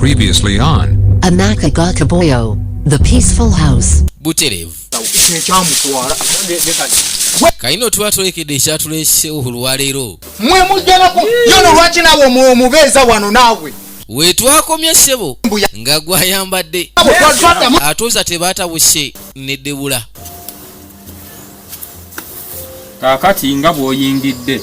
Previously on Amaka ga Kaboyo, The Peaceful House. Butereevu. Ekyamutwala. Kalina otuba twerekedde ekyatuleesewo olwaleero. Mwe mujjanaku yono, lwaki naawe omubeeza wano naawe? Wetwakomye, ssebo, Mbuya. nga gwayambadde Twaddamu. atuuza tebatabuse neddebula. Kaakati nga bw'oyingidde,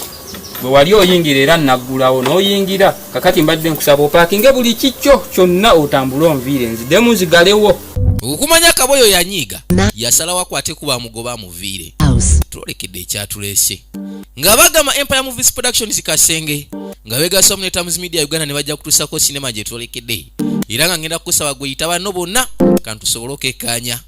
bwe wali oyingira era naggulawo n'oyingira. Kakati mbadde nkusaba opaakinge buli kikyo kyonna, otambule onviire, nziddemu nzigalewo. Okumanya Kaboyo yanyiiga, yasalawo akwate kuba amugoba amuviire. House. Twolekedde ekyatuleese nga bagamba Empire Movies Productions Kasenge nga begasamu ne Tams Media Uganda ne bajja kutuusako sinema gye twolekedde, era nga ngenda kukusaba gweyita banno bonna kantusobole okekkaanya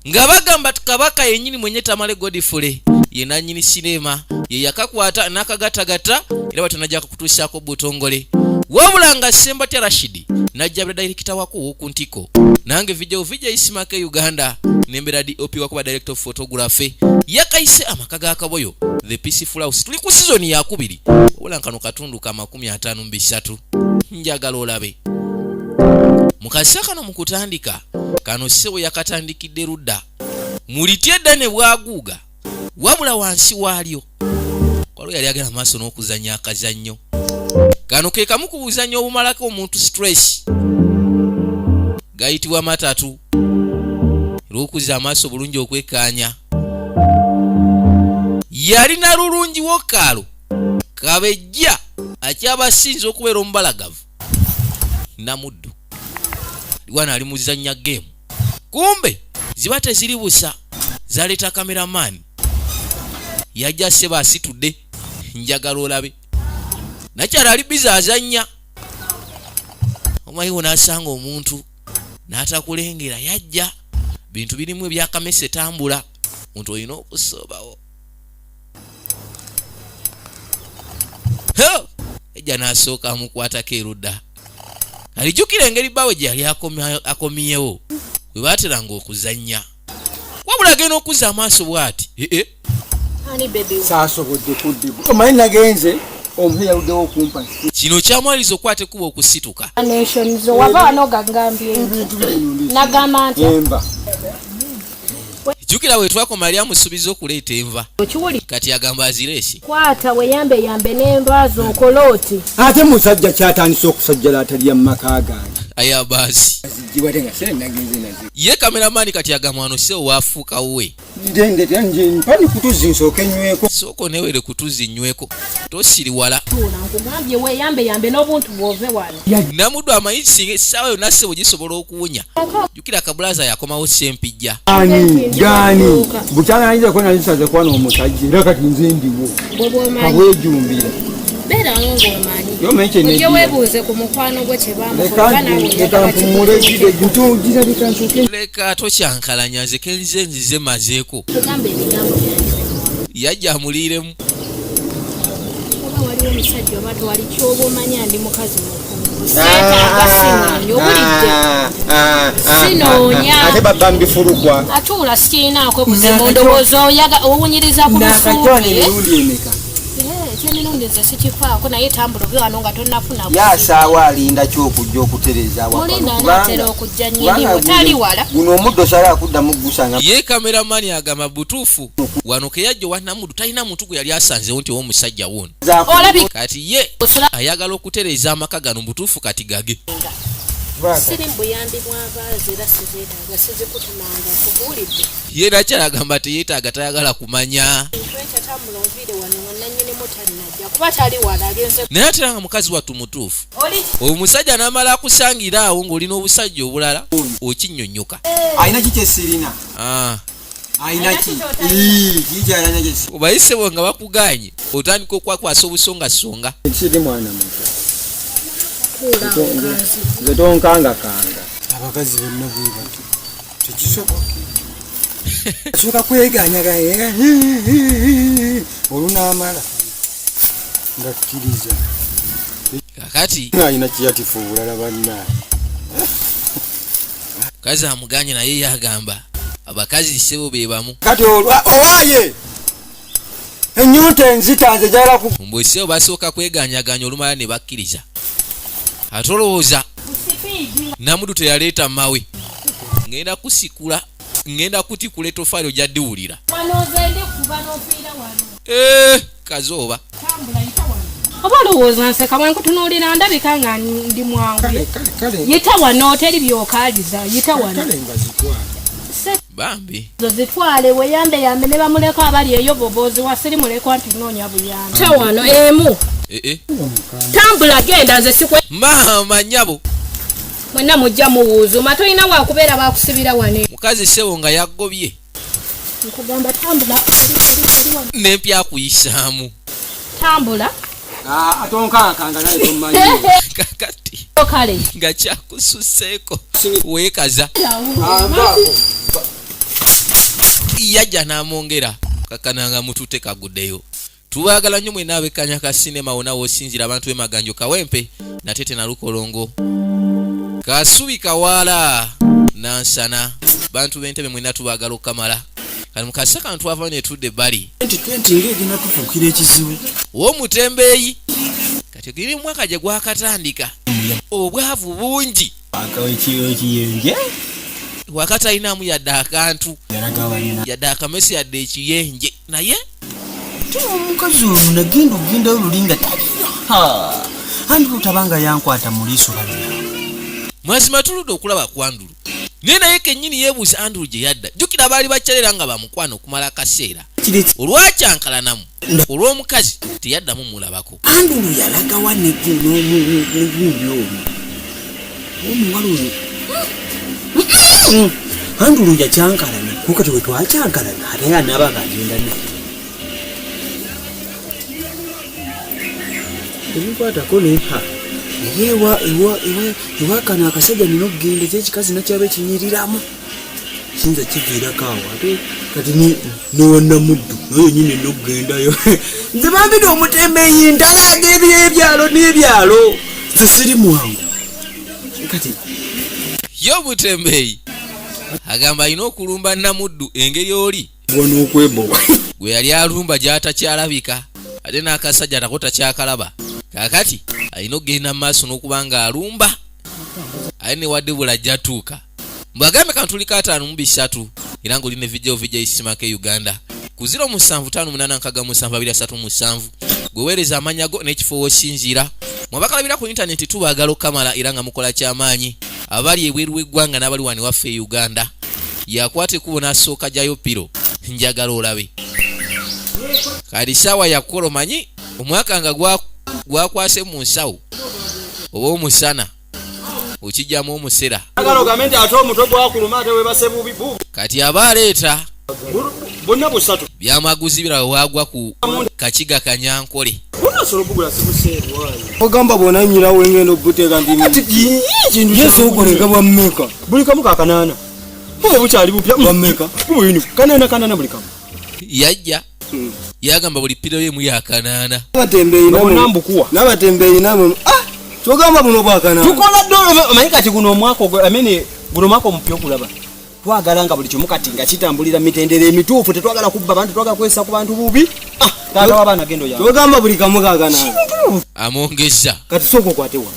nga bagamba kabaka yennyini mwenye Tamale Godfrey ye nannyini sinema, ye yakakwata n'akagatagatta era batanajja kukutuusaako butongole. Wabula nga Sembatya Rashidi najja bira dayirekita wako ow'oku ntiko, nange video vija isimaka e Uganda nembeera DOP wakuba, director of photography. Yakayise Amaka ga Kaboyo, The Peaceful House. Tuli ku sizoni yakubiri, wabula kano katundu ka 53. Njagala olabe mu kaseera kano. Mu kutandika kano, ssebo, yakatandikidde ludda muliti edda ne bwaguuga, wabula wansi waalyo waliwo yali agenda maaso n'okuzannya akazannyo kano. Ke kamu ku buzannyo obumalako omuntu stress, gayitibwa matatu. Era okuzza amaaso bulungi okwekkaanya, yalina lulungi wokaalo kabejja akyabasinza okubeera omubalagavu. Namuddu wano ali muzannya game, kumbe ziba teziri busa, zaleeta kameramaani yajja. Seba asitudde, njagala olabe nakyala ali biza azannya. Omanyiwo n'asanga omuntu n'atakulengera, yajja bintu birimu ebyakamese tambula, muntu olina okusobawo. Ho! Ejja n'asooka amukwatako erudda, alijjukira engeri bbaawe gye yali akomyewo bwe baateranga okuzannya. Wabula agenda okuzza amaaso bw'ati, ee. Ani baby? Saasobodde kuddibu, omanyi nagenze omusajja yaluddewo okumpa. Kino kyamwaliriza okukwata ekkubo okusituka. Nations wava wano gagambye Ebintu bino. Nagamba nti Enva. Jjukira bwe twakoma, yali amusuubiza okuleeta enva. Okiwuli. Kati agamba azireese. Kwata weyambe yambe n'enva zo, okola oti. Ate musajja kyatandise okusajjala atalya mu maka gange. Aya baasi. Zijjibwa ate nga sente nagenze nazi. Ye kameramani kati agamba wano se waafuuka we. Ndendetera nje mpani kutuzi nsooke nyweko. Sooka onewere kutuzi nyweko, tosiriwala. Tuula, nkugambye weyambe yambe n'obuntu bwove wano. Namuddu amanyi singa essaawa yonna ssebo gisobola okuwunya. Jjukira kabulaza yakomawo sempijja. Ani gani bukyanga ko nalisaze kuba n'omusajja, era kati nze ndiwo. Bwe bwomanyi. Kabwejumbira. Beerawo ng'omanyi. Yo manyi kye Ojje neddira. weebuuze ku mukwano gwe kye Leka bamukola naawe. leka mpumule ntugira, leka nsooke. Leka tokyankalanya, nze kenze nzize mazeeko. Kugamba ebigambo byange. Yajja amuliiremu. Oba waliwo omusajja oba tewali, kyoba omanya ndi mukazi mufumbo, seetaaga, sinoonya, owulidde? Sinoonya. Ate babba mbifulukwa. Atuula, sikirinaako buzibu. Ndowooza owunyiriza ku Nakatwala lusuubi. emirundi emeka? Ekyemirundi nze sikifaako, naye tambula obe wano nga tonnafuna buzibu. Yasaawa alinda ki okujja okutereeza awaka? Mulinda anaatera okujja, nnyiniwo tali wala. Guno omuddo sala akuddamu gusanga. Ye kameramani agamba butuufu wano ke yajja owa Namuddu talina muntu gwe yali asanzewo nti owomusajja wuno. Olabika Kati ye osula. ayagala okutereeza amaka gano butuufu kati gage. Siri mu buyambi bw'abaazi era sizeetaaga, sizikutumanga, kubuulidde. Ye nakyala agamba teyeetaaga, tayagala kumanya. Ntwekya, tambula onviire wano nga nannyinimu tannajja, kuba tali wala, agenze. Naye ate era nga mukazi wattu mutuufu. Oli. Omusajja n'amala akusangira awo ng'olina obusajja obulala, okinnyonnyoka. Alina ki kyesirina? Ah, Alina ki kikyalina kyesi? Obayisebo nga bakuganye, otandika okwakwasa obusongasonga. Kiri mwana muto. Tuula awo kanzi. Nze tonkangakanga. Abakazi bonna bwe batyo, tekisoboka. Asooka kweganyaganya, olunaamala nga kkiriza. Kakati Alina kiyatifu obulala banna. Mukazi amuganye, naye yagamba abakazi ssebo be bamu. Kati olwa owaaye ennyonta enzita, nze jala ku Mbwe ssebo basooka kweganyaganya, olumala ne bakkiriza. Ate olowooza Sipiidi. Namudu teyaleeta mawe. Ngenda kusikula, ngenda kutikula etofaali ojja ddiwulira. Wano nze ndi kuba n'ofiira wano. Eh, kazooba. Tambula, yita wano. Oba olowooza nseka bwe nkutunuulira ndabika nga ndi mwangu. Kale kale kale. Yita wano, teri byokaaliza, yita wano. Kale nga zitwala. Bambi. Zo zitwale, weyambe yambe ne bamuleka abali eyo boboozi wasiri mulekwa nti noonya buyambi. Yita wano emu. Eh, eh. Tambula genda nze sikwe. Maama nnyabo. Mwenna mujja muwuuzuma, tolina wakubeera bakusibira wano. Mukazi ssebo nga yaggobye. Nkugamba tambula, eri, eri, eri wano. N'empya akuyisaamu. Tambula. Ah, tonkankanga naye tomanyi. Kakati. Kale. Nga kyakususeeko. Weekaza. Yajja n'amwongera kakananga mutute kaguddeyo. Tubaagala nnyo mwenna abekkanya ka sinema wonna w'osinziira, abantu b'e Maganjo, Kawempe, Natete na Lukolongo, Kasubi, Kawaala, Nansana, bantu b'Entebe mwenna tubaagala okukamala. Kati mu kaseera kano twavayo ne tudda ebbali. 2020 ng'egenda tufuukira ekizibu. W'omutembeeyi kati ogiri mu mwaka gye gwakatandika, obwavu bungi. Ekiyenje. Wakati alinamu yadde akantu, Yalagabalina. yadde akamese, yadde ekiyenje, naye Omukazi ono nagenda okugendayo luli nga taliyo. Andi otabanga yankwata mu liiso balina. Mazima tuludde okulaba ku Andulu, naye kennyini yeebuuza Andulu gye yadda. Jjukira baali bakyalera nga bamukwano okumala akaseera, olwakyankalanamu olw'omukazi teyaddamu mulabako. Andulu yalagawa negundi ono omuwala ono? Andulu yakyankalana kukati we twakyankalana, ate nga naaba nga agenda naye ebikwatako neha, naye ewa ewa ewa ewa kano akasajja nina okugenda ekyekikazi nakyaba ekinyiriramu kiyinza kiviirako awo. Ate kati newanamuddu naye nyini nina okugendayo. Nze bambidde omutembeeyi, ntalaga ebyalo n'ebyalo, nze siri mwangu kati. Ye omutembeeyi agamba alina okulumba Namuddu engeri oli Wano okwebowa. gwe yali alumba gy'atakyalabika, ate n'akasajja nako takyakalaba. Kaakati alina okugenda mu maaso n'okuba nga alumba aye newadde bulajja atuuka. Mbwagambe kano tuli 53 era ng'oli ne video VJ Isimaka e Uganda ku 0758672337. Gwe weereza amannya go n'ekifo w'osinziira. Mwabakalabira ku intaneti tubaagala okukamala era nga mukola kyamaanyi, abali ebweru w'eggwanga n'abali wano waffe e Uganda. Yakwata ekkubo n'asooka jayo pillow. Njagala olabe kati saawa yakukola, omanyi omwaka nga gwakwase mu nsawo oba omusana okijjamu omusera. Agala ogambe nti ate omutwe gwakuluma, ate webase bubi bu. Kati aba aleeta Bonna busatu. byamaguzi birala wagwa ku Kakiga Kanyankole. Bunasobola okugula sibuseerwayo. Ogamba bwonanyirawo engenda obuteeka nti yesu okolega bwa mmeka? Buli kamu kakanaana, buba bukyali bupya. Bwa mmeka? Buyini kanaana kanaana buli kamu. Yajja yagamba buli pillow yemu yakanaana. N'abatembeeyi Bonna namwe mbukuwa. N'abatembeeyi namwe, ah, kyogamba buno bwakanaana? Tukola ddo, omanyi kati guno omwaka ogwo, I mean, guno omwaka omupya okulaba twagala nga buli kimu kati nga kitambulira mitendera emituufu. Tetwagala kubba bantu, twagala kwesa ku bantu bubi. Ah, taata w'abaana gendo yange. Kyogamba buli kamu kakanaana? Amwongeza. Kati sooka okwate wano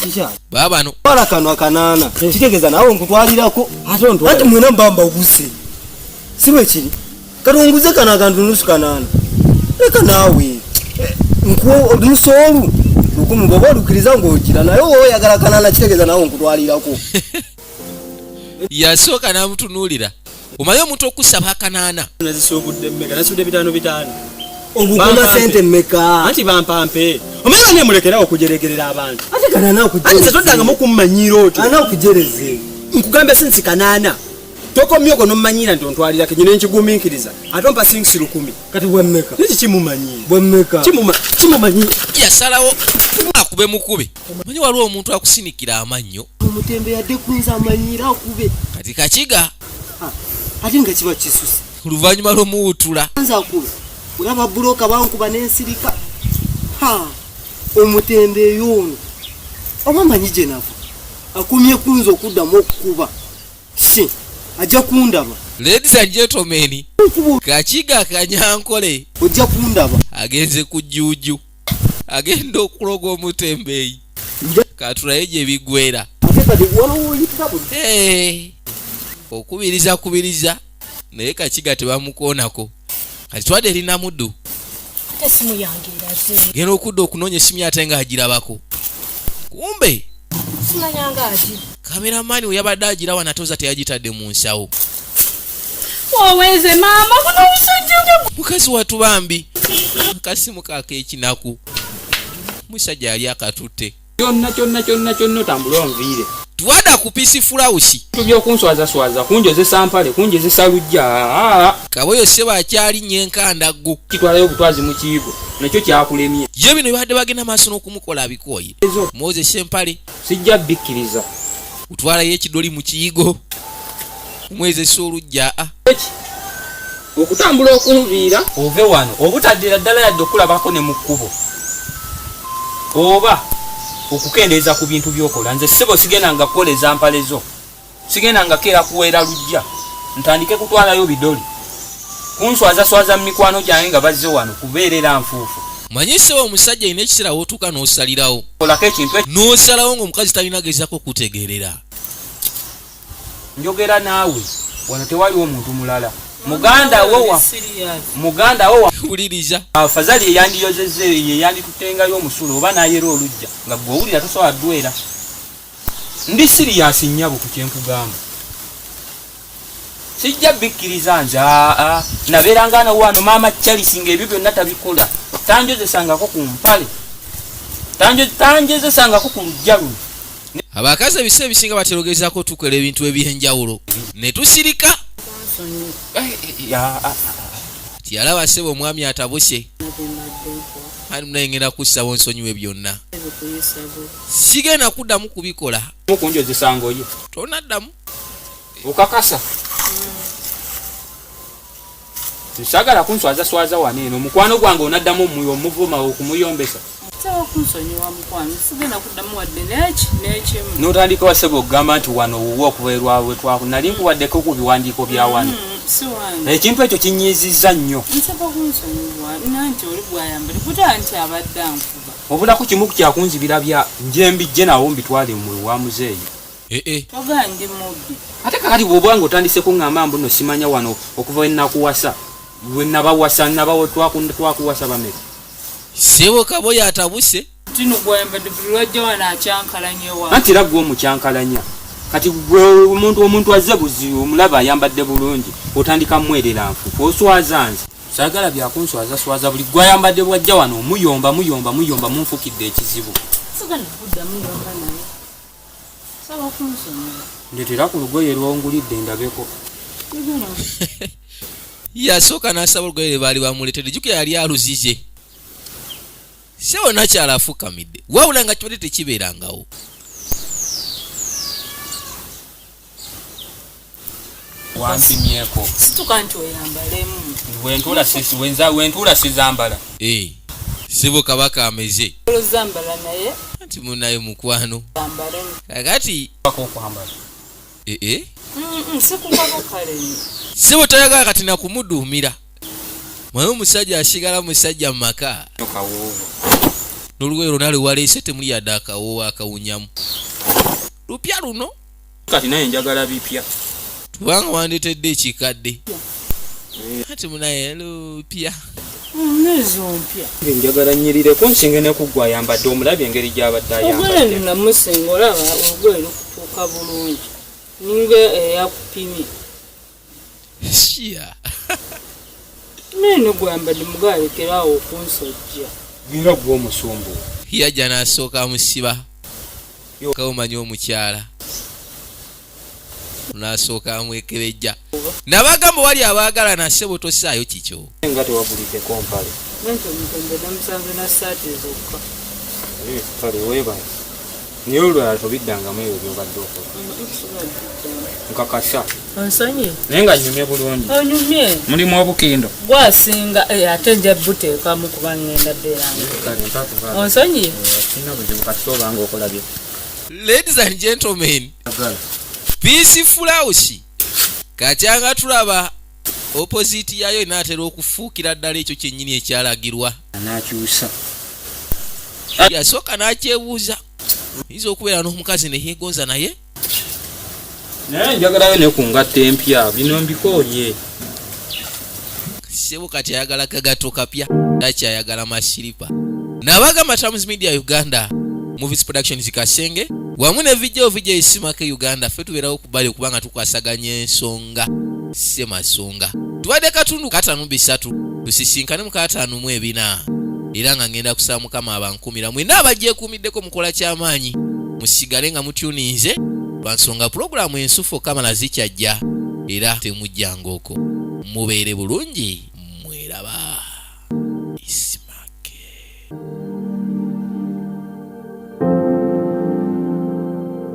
kikyali. Baabano. Twala kano akanaana, kitegeeza naawe nkutwalirako. Ate ontwala. Anti mwena mba mbaguze, si bwe kiri? Kati onguze kano akantu nusu kanaana, leka naawe. Nkuwa nusu olu 1,000, bw'oba olukiriza ng'ogira, naye oba oyagala kanaana, kitegeeza naawe nkutwalirako. Yasooka n'amutunuulira, omanyi omuntu okusaba akanaana. Nazisuubudde mmeka? Nasudde bitaano bitaano. Ogukoma Bampampe. sente mmeka? Anti bampampe, omanyi bane mulekerawo okujeregerera abantu. Ate kanaana Anti nze toddangamu kummanyiira otyo. Ana okujereze. Nkugamba sinsi kanaana, tokomye okwo nommanyiira nti ontwalirako nyina nkigumiikiriza, ate ompa singisi 1,000. Kati bwammeka? Niki kimumanyiira? Bwammeka? Kimumanyi. Yasalawo akube mukube. Omanyi waliwo omuntu akusinikira amannyo. Omutembe yadde kunza amanyiira akube. Kati Kakiga Ate nga kiba kisuse. oluvannyuma lw'omuwutula. Nza akube, olaba buloka bankuba n'ensirika. Ha, omutembeeyo ono oba manyi gye nava, akumye kunza okuddamu okukuba, si ajja kundaba. Ladies and gentlemen, Kakiga Kanyankole Ojja kundaba. agenze ku jjuuju, agenda okuloga omutembeeyi. Katulaye gye biggwera. Ate Kati waliwo oyitira buli Eh, okubiriza kubiriza naye kakiga tebamukoonako. Kati twadde eri Namuddu. Ate esimu yange eraze? Genda okudda okunoonya esimu ate ng'agirabako, kumbe Simanyanga agi. Kameramani we yabadde agirawa natoza teyagitadde mu nsawo. Oweze maama, guno omusajja. Mukazi watu bambi, akasimu kaak'ekinaku musajja yali akatutte. Kyonna kyonna kyonna kyonna otambule onviire. Twada ku Peaceful House. Tubyokunswazaswaza, kunjozesa mpale, kunjozesa lujja. Kaboyo seba akyalinnya enkandaggo. Kitwalayo obutwazi mu kiyigo nakyo kyakulemye. Ye bino bibadde bagenda maaso n'okumukola abikooye. Ezo. Moses empale. Sijja bikkiriza. Kutwalayo ekidoli mu kiyigo, kumwezesa olujja a. Okutambula okunviira ove wano obutaddira ddala yadde okulabako ne mu kkubo oba okukendeeza ku bintu byokola. Nze ssebo sigenda nga kukoleza mpale zo, sigenda nga keera kuweera lujja ntandike kutwalayo bidoli kunswazaswaza mu mikwano gyange nga bazze wano kubeerera nfuufu. Manyi sebo, omusajja alina ekiseera wootuuka n'osalirawo. Kolako ekintu ekyo. N'osalawo ng'omukazi talina gezako kutegeerera. Njogera naawe wano, tewaliwo muntu mulala. Muganda wo wa muganda wo wa Wuliriza. Afazali eyandiyozezza, yeyanditutengayo omusulo oba nayera olujja nga gwe owulira tosobola ddwera. Ndi serious nnyabo ku kyenkugamba, sijja bikkiriza nze. Aa, nabeeranga nawo wano maama Charles ng'ebyo byonna tabikola, tanjozesangako ku mpale, tanjozesangako ku lujja luno. Abakazi ebiseera ebisinga baterogezaako tukola ebintu ebyenjawulo ne tusirika. Tiyalaba sebo omwami atabuse ani munaye, ngenda kussaba onsonyiwe byonna, sigenda kuddamu kubikola. Kunjozesa ngoye. Tonaddamu. Okakasa? Saagala kunswazaswaza wano eno. Mukwano gwange onaddamu omuvuma, okumuyombesa. Nsaba kunsonyiwa mukwano, sigenda kuddamu wadde neki n'ekimu. N'otandika waseba okugamba nti wano wuwe okuva erwawe twaku nali nkuwaddeko ku biwandiiko bya wano. Si wange. Ekintu ekyo kinyiizizza nnyo. Nsaba kunsonyiwa nanti oli gwayambale kuta nti abadde ankuba. Obulako kimu ku kyakunzibira bya nje mbijje nawo mbitwale mu wa muzeeyi. Ee. Togaa ndi mubbi. Ate kakati bw'oba nga otandise kuŋŋamba mbu no simanya wano okuva wenakuwasa, wenabawasa, nabawo twakuwasa bameka? Sebo Kaboyo atabuse. Tino gwayambadde buli lwajja wano akyankalanye wa. Anti era gwe omukyankalanya. Kati gwe omuntu azze buzi omulaba ayambadde bulungi otandika mwerera nfufu, oswaza nze. Saagala byakunswazaswaza. Buli gwe ayambadde bwajja wano omuyomba, muyomba, muyomba, munfukidde ekizibu. Sigenda kuddamu yomba naye nsaba kunsonyiwa. Ndetera ku lugoye lwongulidde ndabeko. Sigenda. Yasooka n'asaba olugoye lwe baali bamuleetedde. Jjukira yali aluzize sebo nakyala afukamidde, wabula nga kibadde tekibeerangawo. Wampimyeko. Situka nti oyambalemu. Wentuula sizambala. Ee, sebo kabaka ameze. Olozambala naye. Anti munaye mukwano. Oyambalemu. Kakati okwambala. Ee. Sikukako kale. Sebo tayagala kati nakumuduumira, mwaye omusajja asigala musajja mu maka. Kawoowo. N'olugoye lwonna lwe waleese temuli yadde akawoowo akawunyamu, lupya luno. Kati naye njagala bipya. Tubanga wandeetedde ekikadde, ati munaye lupya. Nezo mpya. Njagala nyirireko nsinge ne kuggwa ayambadde, omulabye engeri gy'abadde Olugoye ayambadde. lunamusinga, olaba olugoye lukutuuka bulungi ninga eyakupimye. Shia. Naye negwambadde mugalekerawo okunsojja. Era gwe omusumbu. Yajja n'asooka amusiba kawumanyi omukyala n'asooka amwekebejja nabagamba wali abaagala nasebo tosaayo kikyo. Nga tewaguliddeko mpale. Nti omutembe namusanze na saati zokka. Kale weebale, naye olulala tobiddangamu ebyo byobadde okola. Nkakasa. Onsonyi. Naye nga nyumye bulungi. Onyumye. Mulimu obukindo. Gwasinga ate nja buteekamu kuba ngenda beeranga. Kale mpakuva. Onsonyi. Sina buzibu kasita obanga okola bye Ladies and gentlemen, agala. Peaceful House katyanga tulaba opposite yayo enaatera okufuukira ddala ekyo kyennyini ekyalagirwa. Anakyusa. Yasooka n'akyebuuza. Yinza okubeera n'omukazi neyegonza naye. Naye njagalayo ne ku ngatto empya, bino mbikooye. Sebo kati ayagala kagato kapya, takyayagala masiripa. Nabagamba Times Media Uganda, Movies Productions Kasenge wamu ne Vijjo Vijjo Isimake Uganda, ffe tubeerawo ku bbali okubanga tukwasaganya ensonga semasonga. Tubadde katundu 53, tusisinkane mu 54, era nga ngenda kusaba Mukama abankumira mwenna abajjekuumiddeko mukola kyamaanyi, musigale nga mutyuninze lwa nsonga pulogulaamu ensufu okamala zikyajja, era temujjanga okwo, mubeere bulungi, mweraba.